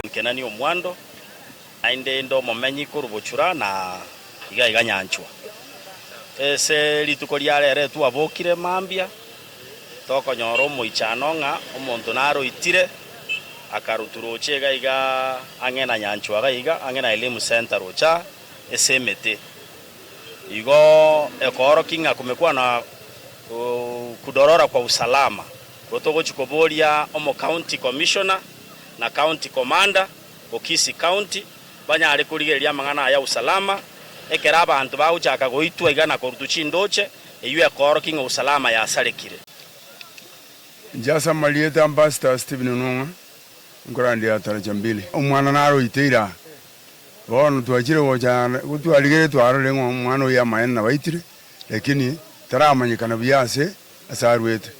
Nkenani omwando, naende inde omomenyi korwa bochura na iga iga nyanchwa. Ase rituko ria rero twabokire mambia, tokonyora omoichano ng'a omonto naroitire, akarutwa roche iga iga ang'e na nyanchwa iga iga, ang'e na Elimu Centre roche aa ase emete. Igo ekoorokia ng'a kumekuwa na kudorora kwa usalama. Igo togochia koboria omo county commissioner na county commander o Kisii county banyare korigereria amang'ana aya usalama ekero abanto bagochaka goitwa iga na korutwa chindoche, eyio ekoorokia ng'a usalama yasarekire. Inche ase amarieta Ambassador Stephen Onong'a, nkorandia Taraja Mbili. Omwana naroite ira, bono twachire gocha gotwarigereria twarorire ng'a omwana oyio amaene nabaitire, lakini taramanyekana buya ase ase arwete.